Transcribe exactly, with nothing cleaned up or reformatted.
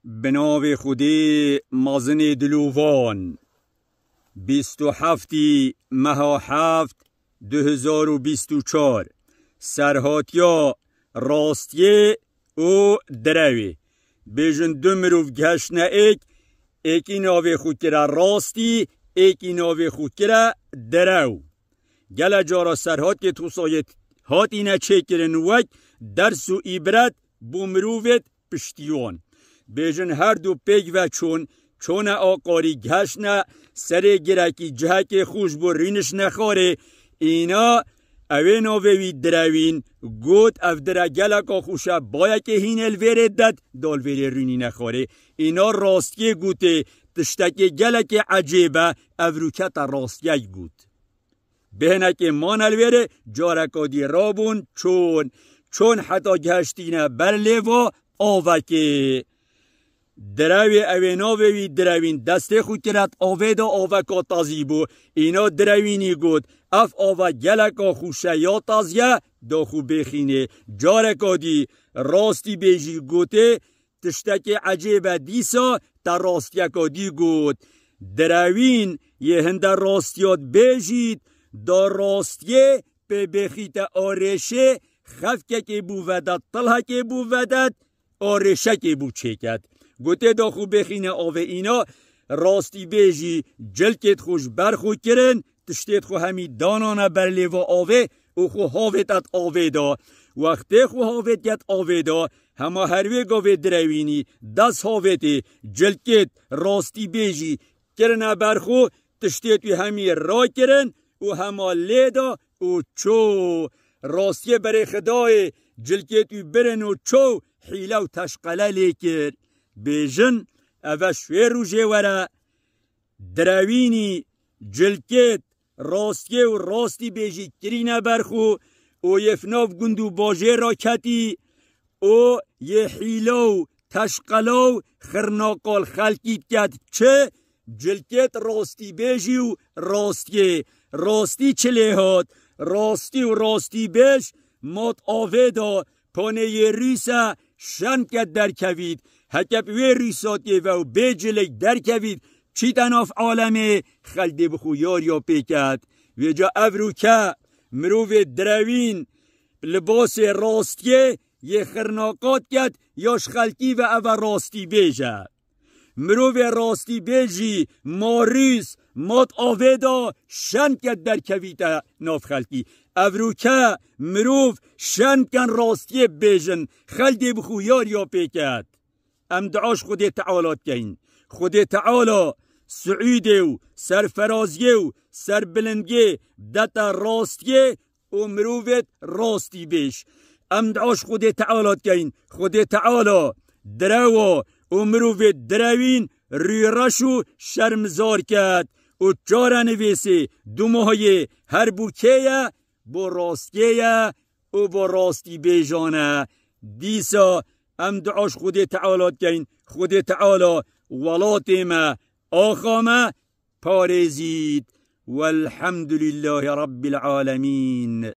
Bi navê Xwedê mezinê dilovan. Bîst û heftî meha heft du hezar û bîst û çar. Serhatiya rastiyê û direwê. Bêjin du mirov geştine êk, êkî navê xwe kire rastî, êkî navê xwe kire direw. Gele cara serhatiyê tosayê hatîne çêkirin wek ders û îbret bo mirovêt piştî wan. Bêjin her du pêk ve çûn, çûne aqarî geştine serê girekî cihekê xweş bo rînişne xwarê, îna ewê navê wî direwîn, got ev dire geleka xweş e, bayekê hînê li vêrê det, da li vêrê rînîne xwarê. Îna rastiyê gotê, tiştekê gelekê ecêb e, ev rûkete rastiyek got. Bêhnekê mane li wêrê, careka dî rabûn, çûn, çûn heta geştîne ber lêva avekê. Direwê ewê navê wî direwîn destê xwe kiret avê de aveka tazî bû. Îna direwînî got, ev ava geleka xweş e ya tazî ye, da xwe bêxînê. Careka dî rastî bêjî gotê, tiştekê ecêb e dîsa te rastiyeka dî got. Direwîn yê hinde rastiyat bêjît, da rastiyê pê bêxîte arêşê, xefkekê bû vedet, tilhekê bû vedet, arêşekê bû çêket. Gotê da xwe bêxîne avê îna, rastî bêjî cilkêt xwe ji ber xwe kirin, tiştêt xwe hemî danane ber lêva avê û xwe havêtet avê da. Wextê xwe havêt ket avê da, hema her wê gavê direwînî dest havêtê, cilkêt rastî bêjî kirine ber xwe, tiştêt wî hemî rakirin û hema lê da û çû. Rastiyê berê Xidayê cilkêt wî birin û çû, hîle û teşqele lê kir. Bêjin, eve şwê rûjê were, direwînî, cilkêt, rastiyê û rastî bêjî kirîne ber xwe û yê nav gund û bajêr ra ketî û yê hîla û teşqela û xirnaqal xelkî diket çi? Cilkêt rastî bêjî û rastiyê. Rastî çi lê hat? Rastî û rastî bêj mat avê da, panê yê rûse şen ket derkevît. Heke bi wê rûsatiyê ve û bê cilek derkevît, çîte nav alemê, xelk dê bi xwe yariya pê ket. Vêca ev rûke mirovê direwîn libasê rastiyê yê xirnaqat ket ya ji xelkî ve eve rastî bêje. Mirovê rastî bêjî ma rûs mat avê da şen ket derkevîte nav xelkî. Ev rûke mirov şen ken rastiyê bêjin, xelk dê bi xwe yariya pê ket. Em dua ji Xwedê Teala dikeyin. Xwedê Teala siûdê û serferaziyê û serbilindiyê dete rastiyê û mirovêt rastî bêj. Em dua ji Xwedê Teala dikeyin. Xwedê Teala direwa û mirovêt direwîn rûreş û şermizar ket û çarenivîsê dumahiyê her bo kê ye? Bo rastiyê ye û bo rastî bêjan e. Dîsa em dua ji Xwedê Teala dikeyin. Xwedê Teala welatê me, axa me parêzît. Welhamdulîllahî Rabbil Alemîn.